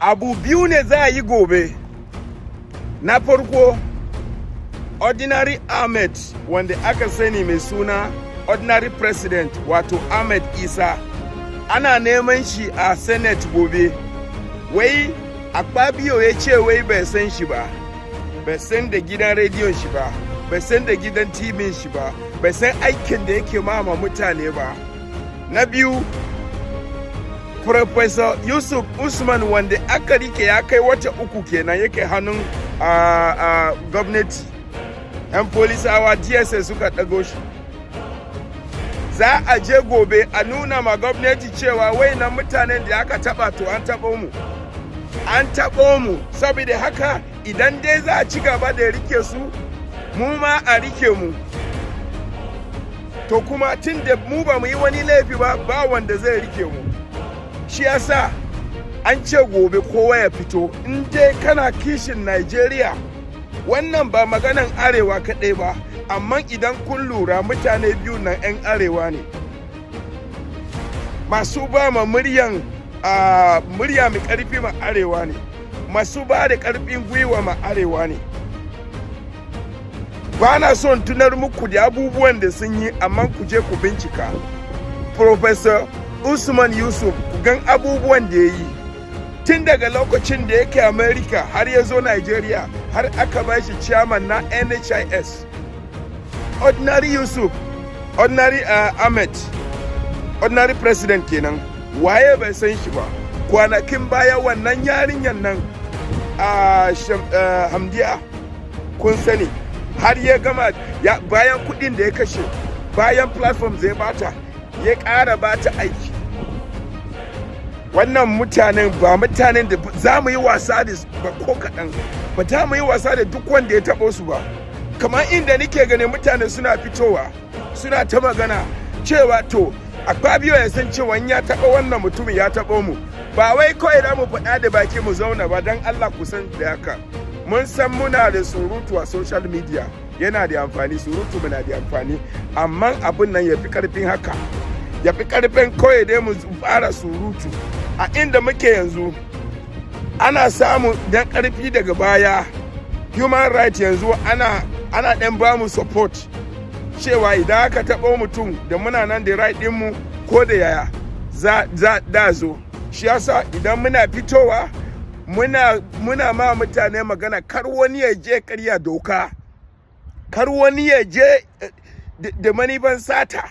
Abu biyu ne za a yi gobe. Na farko, Ordinary Ahmed, wanda aka sani mai suna Ordinary President, wato Ahmed Isa, ana neman shi a Senate gobe. Wai Akpabio ya ce wai bai san shi ba, bai san da gidan rediyon shi ba, bai san da gidan TV shi ba, bai san aikin da yake mama mutane ba. Na biyu, Professor Yusuf Usman, wanda aka rike ya kai wata 3 kenan yake hannun a gwamnati, 'yan polisawa DSS suka ɗago shi. Za a je gobe a nuna ma gwamnati cewa na mutanen da aka taba, to an taɓo mu, an taɓo mu. Saboda haka idan dai za a ci gaba da rike su, mu ma a rike mu. To kuma tun da mu ba mu yi wani laifi ba, ba wanda zai rike mu. Shi yasa an ce gobe kowa ya fito in dai kana kishin Nigeria. Wannan ba maganan Arewa kaɗai ba, amma idan kun lura, mutane biyu nan 'yan Arewa ne, masu ba ma muryan murya mai ƙarfi ma Arewa ne, masu ba da ƙarfin gwiwa ma Arewa ne. Ba na son tunar muku da abubuwan da sun yi, amma ku je ku bincika Professor Usman Yusuf, ku gan abubuwan da ya yi tun daga lokacin da yake America har ya zo Nigeria, har aka ba shi chairman na NHIS. Ordinary Yusuf, Ordinary Ahmed, Ordinary President kenan, waye bai san shi ba? Kwanakin baya wannan yarinyar nan a Hamdiya, kun sani, har ya gama ya, bayan kudin da ya kashe, bayan platform zai bata, ya ƙara bata aiki. Wannan mutanen ba mutanen da za mu yi wasa da ba ko kaɗan ba. Za mu yi wasa da duk wanda ya taɓo su ba. Kamar inda nike ganin mutane suna fitowa suna ta magana cewa to Akpabio ya san cewa ya taɓa wannan mutumin, ya taɓo mu. Ba wai kawai da mu faɗa da baki mu zauna ba. Don Allah ku san da haka. Mun san muna da surutu a social media, yana da amfani, surutu muna da amfani, amma abin nan ya fi karfin haka, ya fi karfin kawai dai mu fara surutu. A inda muke yanzu, ana samun dan karfi daga baya, human right yanzu ana ɗan ba mu support cewa idan aka taɓa mutum da muna nan da right ɗinmu ko da yaya za da zo. Shi yasa idan muna fitowa muna ma mutane magana, kar wani ya je karya doka, kar wani ya je da manifan sata,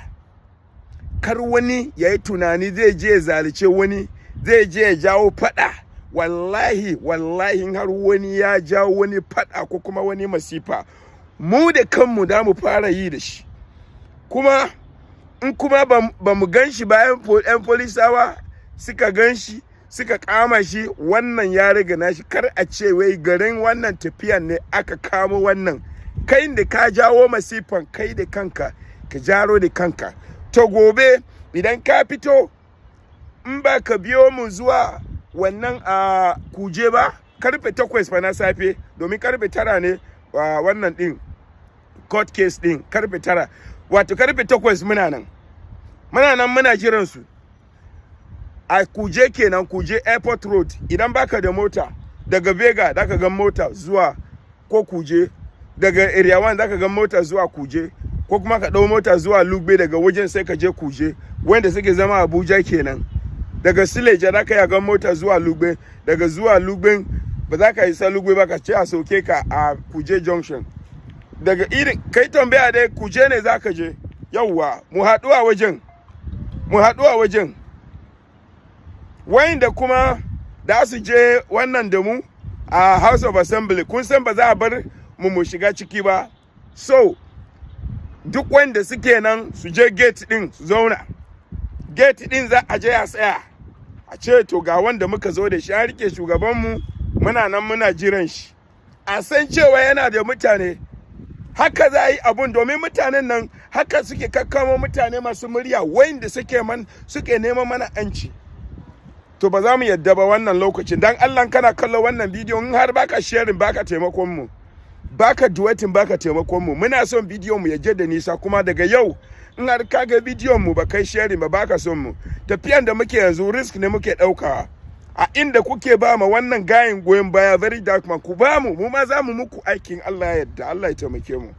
kar wani ya yi tunani zai je zalunce wani, zai je ya jawo fada. Wallahi, wallahi, har wani ya jawo wani fada ko kuma wani masifa, mu da kanmu da mu fara yi da shi. Kuma in kuma ba mu gan shi bayan 'yan polisawa suka gan shi suka kama shi, wannan ya riga nashi. Kar a ce wai garin wannan tafiyan ne aka kamo wannan. Kai da ka jawo masifan, kai da kanka ka jaro da kanka. To gobe idan ka fito, in ba ka biyo mu zuwa wannan a Kuje ba, karfe 8 fa na safe, domin karfe 9 ne wannan din court case din, karfe 9, wato karfe 8 muna nan, muna nan muna jiran su a Kuje kenan, Kuje Airport Road. Idan baka da mota, daga Vega zaka ga mota zuwa ko Kuje, daga Area 1 zaka ga mota zuwa Kuje, ko kuma ka ɗau mota zuwa Lugbe, daga wajen sai ka je Kuje. Wanda suke zama Abuja kenan, daga Suleja za ka ga mota zuwa Lugbe, daga zuwa Lugbe ba za ka isa Lugbe ba, ka ce a sauke ka a Kuje Junction. Daga irin kai tambaya dai, Kuje ne za ka je. Yauwa, mu haɗu a wajen, mu haɗu a wajen. Wayanda kuma da su je wannan da mu a House of Assembly, kun san ba za a bar mu mu shiga ciki ba. So duk wanda suke nan su je gate din su zauna. Gate din za a je a tsaya a ce to ga wanda muka zo da shi, an rike shugabanmu, muna nan muna jiran shi. A san cewa yana da mutane. Haka za a yi abun, domin mutanen nan haka suke kakkamo mutane masu murya, wayanda suke man suke neman mana anci. To ba za mu yadda ba wannan lokacin. Dan Allah, kana kallo wannan bidiyo, in har baka sharing, baka taimakon mu, baka duetting, baka taimakon mu. Muna son bidiyon mu ya je da nisa. Kuma daga yau, in har ka ga bidiyon mu ba kai sharing ba, baka son mu. Tafiyan da muke yanzu risk ne muke ɗaukawa. A inda kuke ba ma wannan gayin goyon baya, Very Dark Man, ku ba mu, mu ma za mu muku aikin. Allah ya yarda, Allah ya taimake mu.